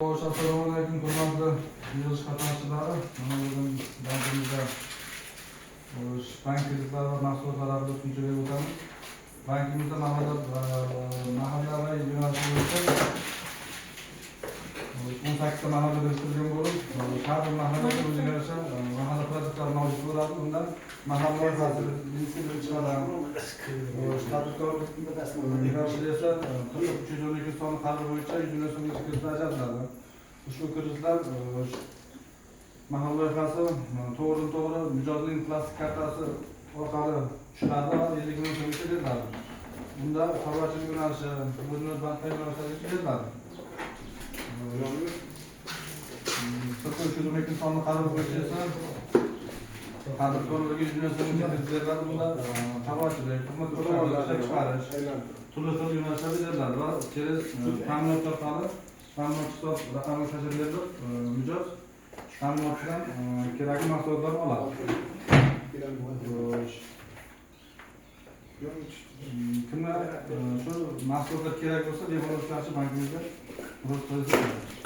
Xo'sh, assalomu alaykum, hurmatli yig'ilish qatnashchilari. Mana bugun bankimizda, xo'sh, bank kreditlari va mahsulotlari haqida tushuncha berib o'tamiz. Bankimizda mahalla va yo'nalishi bo'yicha 18 ta mahalla biriktirilgan bo'lib, har bir mahallada o'ziga yarasha mahalla продукт lari mavjud bo'ladi. Undan mahalla loyihasi birinchi qadam. Xo'sh, tadbirkorlik yo'nalishida esa 4312 sonli qaror bo'yicha 100 million so'mgacha kreditlar ajratiladi. Ushbu kreditlar, mahalla loyihasi to'g'ridan to'g'ri mijozning plastik kartasi orqali tushadi va 50 million so'mgacha beriladi. Bunda chorvachilik yo'nalishi, o'zini o'zi band yo'nalishlariga beriladi. 4312 sonli qaror bo'yicha esa tadbirkorlarga 100 million so'mgacha kredit beriladi. Bunda chorvachilik, xizmat ko'rsatish, ishlab chiqarish, turli xil yo'nalishlarda beriladi va через ta'minot orqali ta'minot hisob raqamiga tashlab berilib, mijoz ta'minotchidan kerakli mahsulotlarni oladi. Xo'sh. Kimga shu mahsulotlar kerak bo'lsa, bemalol shu bankimizga murojaat qilsa bo'ladi.